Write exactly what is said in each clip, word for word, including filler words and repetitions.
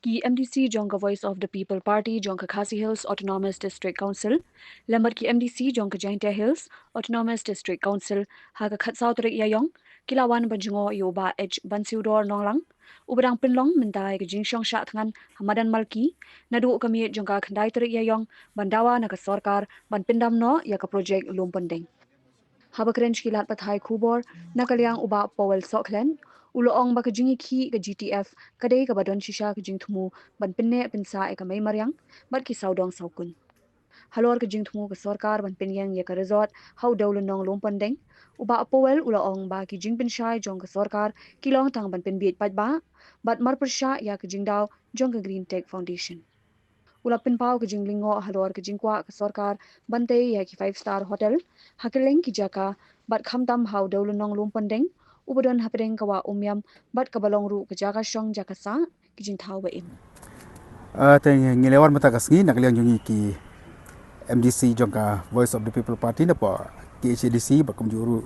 Ki M D C jong ka Voice of the People Party jong ka Khasi Hills Autonomous District Council lem bad ki M D C jong ka Jaintia Hills Autonomous District Council ha ka khatsaw tarik Ïaïong ki la wan ban jngoh ïa u Bah H Bansiewdor Nonglang, uba dang pynlong mynta ïa ka jingshong shah thngan ha madan Malki naduh ka miet jong ka khyndai tarik Ïaïong, ban dawa na ka sorkar ban pyndam noh ïa ka projek Lumpyndeng. Haba kren sha ki lad pathai khubor na ka liang u Bah Powell Sohkhlet u la ong ba ka jingïakhih ka G T F ka dei kaba don shisha ka jingthmu ban pynneh pynsah ïa ka mei mariang bad ki sawdong sawkun. Halor ka jingthmu ka sorkar ban pynïeng ïa ka resort ha u dewlynnong Lumpyndeng, u Bah Powell u la ong ba ki jingpynshai jong ka sorkar ki long tang ban pynbiej paidbah bad marpyrshah ïa ka jingdaw jong ka Green Tech Foundation. U la pynpaw ka jinglyngngoh halor ka jingkwah ka sorkar ban tei ïa ki five star hotel ha kylleng ki jaka bad khamtam ha u dewlynnong Lumpyndeng uba don hapdeng ka wah Umiam bad kaba long ruh ka jaka shong jaka sah ki jingthaw ba im. Uh, te ngi la wan mynta ka sngi na ka liang jong ngi ki M D C jong ka Voice of the People Party na pdeng K H A D C bad kumjuh ruh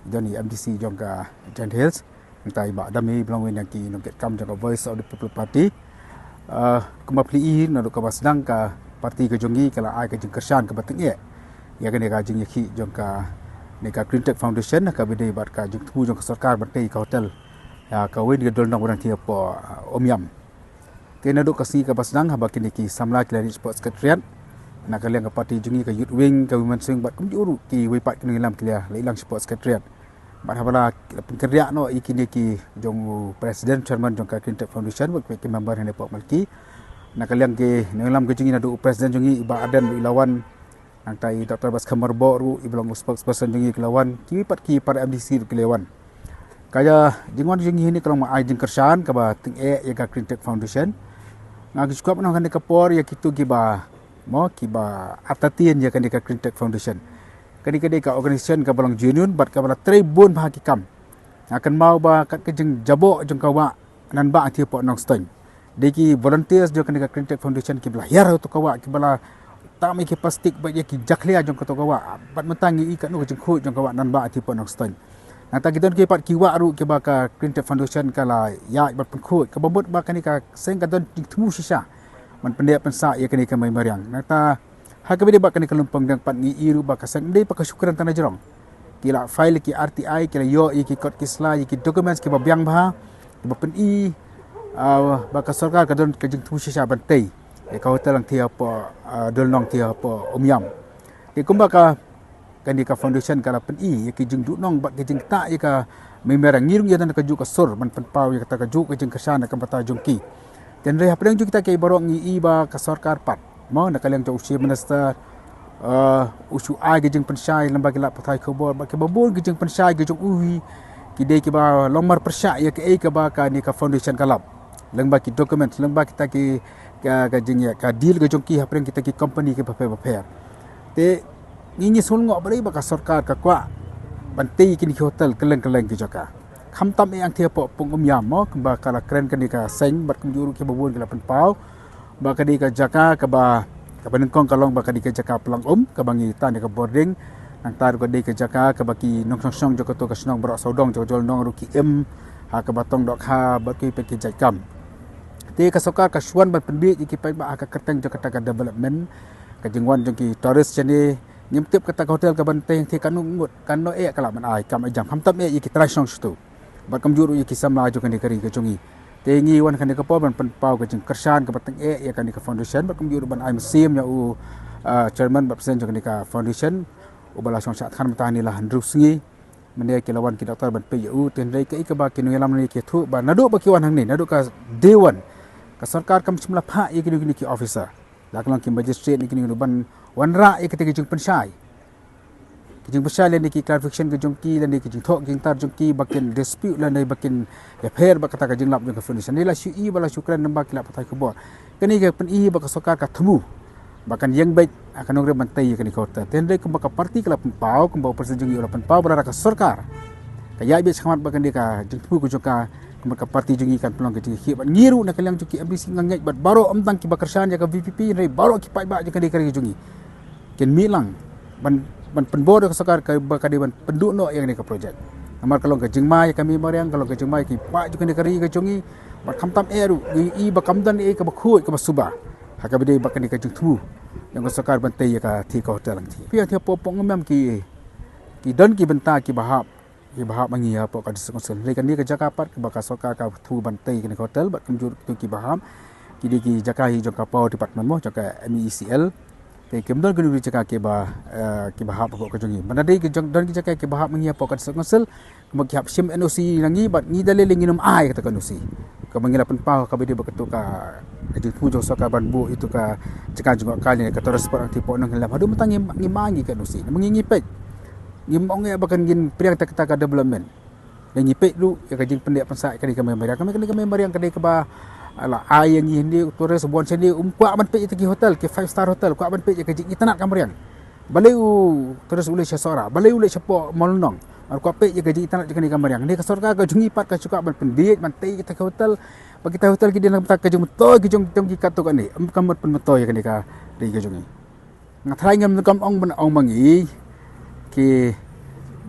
don i M D C jong ka Jaintia Hills. Nangta i Bah Dame ba long uwei na ki nongkitkam jong ka Voice of the People Party. Uh, kumba phi i naduh kaba sdang ka party ka jong ngi ka la ai ka jingkyrshan kaba tyngeh ïa kane ka jingïakhih jong kane ka Green Tech Foundation kaba dei bad ka jingthmu jong ka sorkar ban tei ka hotel ïa kawei na ki dewlynnong ba dang thiah hapoh, uh, Umiam. Te naduh ka sngi kaba sdang haba kine ki samla ki la leit shapoh Secretariat na ka liang ka party jong ngi ka Youth Wing, ka Women's Wing bad kumjuh ruh kiwei pat ki nongïalam ki la ïalang shapoh Secretariat. Bad haba la pynkynriah noh ïa kine ki jong u President, Chairman jong ka Green Tech Foundation bad ki member hangne hapoh Malki. Na ka liang ki nongïalam ka jong ngi naduh u President jong ngi i Bah Ardent ruh i la wan. Nangta i Doctor Batskhem Myrboh ruh iba long u spokesperson jong ngi ki la wan, kiwei pat ki para M D C ruh ki la wan. Ka jingwan jong ngi hangne ka long ban ai jingkyrshan kaba tyngeh ïa ka Green Tech Foundation. Nga ju kwah ban ong ha kane ka por ïa kito kiba, mo, kiba artatien ïa kane ka Green Tech Foundation. Kane ka dei ka organisation kaba long genuine bad kaba la trei bun bha ki kam. Nga kynmaw ba kat ka jingjaboh jong ka wah Nanbah Thiah hapoh Nongstoiñ, dei ki volunteers jong kane ka Green Tech Foundation kiba la hiar ha kato ka wah, kiba la tam ïa ki plastik bad ïa ki jakhlia jong kato ka wah. Bad mynta ngi i katno ka jingkhuid jong ka wah Nanbah Thiah hapoh Nongstoiñ. Nangta ki don kiwei pat ki wah ruh kiba ka Green Tech Foundation ka la ïaid bad pynkhuid, kaba mut ba kane ka seng ka don jingthmu shisha ban pynneh pynsah ïa kane ka mei mariang. Nangta ha kaba ïadei bad kane ka Lumpyndeng pat ngi i ruh ba ka seng ym dei pat ka shu kren tang na jrong. Ki la file ïa ki R T I, ki la ïoh ïa ki kot ki sla, ïa ki documents kiba biang bha, kiba pyni, uh, ba ka sorkar ka don ka jingthmu shisha ban tei ïa ka hotel dang thiah hapoh, uh, dewlynnong thiah hapoh Umiam. Te kumba ka, kane ka foundation ka la pyni ïa ki jingduhnong bad ki jingktah ïa ka mei mariang, ngi ruh ngi ïadon kajuh ka sur ban pynpaw ïa kata kajuh ka jingkyrshan na ka bynta jong ki. Te hynrei hapdeng jong kita kiei baroh ngi i ba ka sorkar pat, mo, na ka liang jong u Chief Minister, uh, u shu ai ka jingpynshai lyngba ki lad pathai khubor bad kiba bun ki jingpynshai ki jong u hi ki dei kiba long marpyrshah ïa kaei kaba kane ka foundation ka lap, lyngba ki documents, lyngba kita ki, ka, ka jingïa, ka deal ka jong ki hapdeng kita ki company kiba pher bapher. Te ngi ngi sngew lyngngoh balei ba ka sorkar ka kwah ban tei kine ki hotel kylleng kylleng ki jaka, khamtam eh dang thiah hapoh pung Umiam, mo, kumba ka la kren kane ka seng bad kumjuh ruh kiba bun ki la pynpaw ba ka dei ka jaka kaba, kaba nyngkong ka long ba ka dei ka jaka plang um kaba ngi tan ïa ka bording. Nangta ruh ka dei ka jaka kaba ki nongshong shnong jong kato ka shnong baroh sawdong jong ka dewlynnong ruh ki im ha kaba tong dohkha bad kiwei pat ki jait kam. Te ka sorkar ka shu wan ban pynbiej ïa ki paidbah ha ka kyrteng jong kata ka development, ka jingwan jong ki tourist shane. Ngim tip kata ka hotel ka ban tei dang thiah katno ngut, katno eh ka lah ban ai kam eh jam, khamtam eh ïa ki trai shnong shuh bad kumjuh ruh ïa ki samla jong kane ka ri ka jong ngi. Te ngi wan kane ka por ban pynpaw ka jingkyrshan kaba tyngeh ïa kane ka foundation bad kumjuh ruh ban ai mynsiem ïa u, uh, chairman bad president jong kane ka foundation, uba la shong shah thngan mynta hangne la hynriew sngi. Mynne ki la wan ki doctor ban peit ïa u, te hynrei kaei kaba ki nongïalam hangne ki ïathuh ba naduh ba ki wan hangne, naduh ka day one, ka sorkar kam shym la phah ïa kine, kine ki officer, la ka long ki magistrate ne kine, kine ban wanrah ïa kita ki jingpynshai, ki jingpynshai lane ki clarification ka jong ki lane ki jingthoh ki jingtar jong ki ba kin dispute lane ba kin ïapher bad kata ka jinglap jong ka foundation. Ngi la shu i ba la shu kren lyngba ki lad pathai khubor. Kane ka pyni ba ka sorkar ka thmu ba kan ïeng beit ha ka nongrim ban tei ïa kane ka hotel. Te hynrei kumba ka party ka la pynpaw, kumba u president jong ngi u la pynpaw ba lada ka sorkar ka ïaid beit shakhmat bad kane ka jingthmu ka jong ka, kumba ka party jong ngi kan pynlong ka jingïakhih bad ngi ruh na ka liang jong ki M D C nga ngeit bad baroh, ym tang kiba kyrshan ïa ka V P P hynrei baroh ki paidbah jong kane ka ri ka jong ngi kin mih lang ban, ban pynbor ïa ka sorkar kaba ka dei ban pynduh noh ïa kane ka project. Namar ka long ka jingma ïa ka mei mariang, ka long ka jingma ïa ki paid jong kane ka ri ka jong ngi. Bad khamtam eh ruh ngi i ba kam don eh kaba khuid kaba suba ha kaba dei bad kane ka jingthmu jong ka sorkar ban tei ïa kata ka hotel. Ngi phi ïa phi hapoh Umïam ki ki don ki bynta kiba hap, kiba hap ma ngi hapoh ka District Council. Lei kane ka jaka pat kaba ka sorkar ka thmu ban tei kane ka hotel bad kumjuh ruh kiba hap ki dei ki jaka hi jong ka Power Department mo, jong ka M E E C L. Te kim don kano kano jaka kiba, eh, kiba hap hapoh ka jong ngi. Ban da dei ki jong, don ki jaka kiba hap ma ngi hapoh ka District Council, kumba ki hap shim N O C na ngi bad ngi da lei lei ngin ym ai kata ka N O C. Kaba ngi la pynpaw kaba dei bad kato ka, ka jingthmu jong sorkar ban buh ïa kato ka jaka jngohkai ne ka tourist spot Angthie Pohnong Hill Lane. Haduh mynta ngim, ngim ai ngi ka N O C. Namar ngi ngi peit, ngim ong ïa ba kan ngin pdiang ïa kata ka development. Ngi peit ruh ïa ka jingpyndep pynsah ïa kane ka mei mariang. Ka mei, kane ka mei mariang ka dei kaba, ah, la ai ïa ngi hynrei u tourist u wan shane um kwah ban peit ïa kita ki hotel, ki five star hotel, kwah ban peit ïa ka jingitynnad ka mariang. Balei u tourist u leit sha Sohra, balei u leit shapoh Mawlynnong, u kwah peit ïa ka jingitynnad jong kane ka mariang. Hynrei ka sorkar ka jong ngi pat ka shu kwah ban pynbieit ban tei kita ki hotel. Ba kita hotel ki dei na ka bynta ka jingmyntoi ki jong, jong ki katto katne, ym ka mut pynmyntoi ïa kane ka ri ka jong ngi. Nga tharai ngam donkam ong ban ong ma ngi. Ki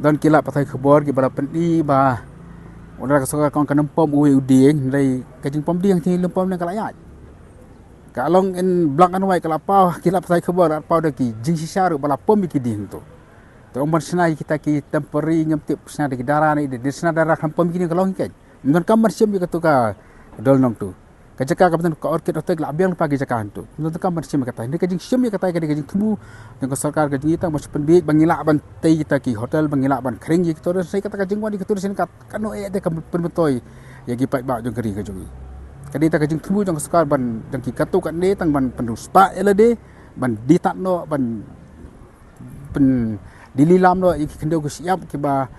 don ki lad pathai khubor kiba la pyni ba u Dkhar ka sorkar ka ong kan ym pom uwei u dieng, hynrei ka jingpom dieng te lym pom ne ka la ïaid. Ka long in black and white ka la paw, ki lad pathai khubor la paw da ki jingshisha ruh ba la pom ïa ki dieng to. Te ong ban shna ïa kita ki temporary, ngam tip shna da ki dara ne, de shna dara kan pom ïa ki dieng ka long hi keiñ. Ym donkam ban shim ïa kato ka Dollnong to. Ka jaka kaba don ka Orchid Hotel la biang lypa ki jaka hangto. Ym donkam ban shim ïa kata. Hynrei ka jingshim ïa kata ka dei ka jingthmu jong ka sorkar ka jong ngi tang ba shu pynbieit ba ngi lah ban tei kita ki hotel, ba ngi lah ban khring ïa ki tourist, hynrei kata ka jingwan ïa ki tourist ka, kano eh te ka pynmyntoi ïa ki paidbah jong ka ri ka jong ngi. Ka dei kata ka jingthmu jong ka sorkar ban, jong ki katto katne tang ban pynriewspah ïa lade, ban die tad noh, ban pyn, die lilam noh ïa ki khyndew ki shyiap kiba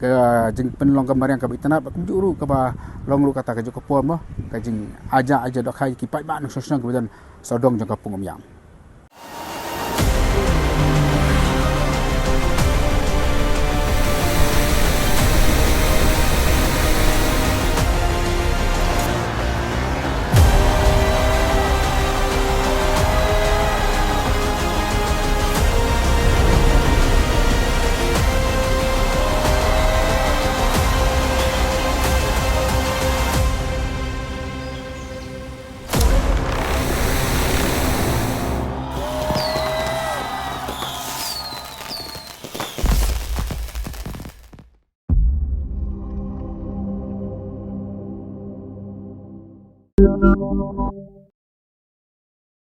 ka jingpynlong ka mariang kaba itynnad bad kumjuh ruh kaba long ruh kata ka juk ka por mo, ka jingaja aja dohkha ïa ki paidbah nongshong shnong kiba don sawdong jong ka pung Umïam.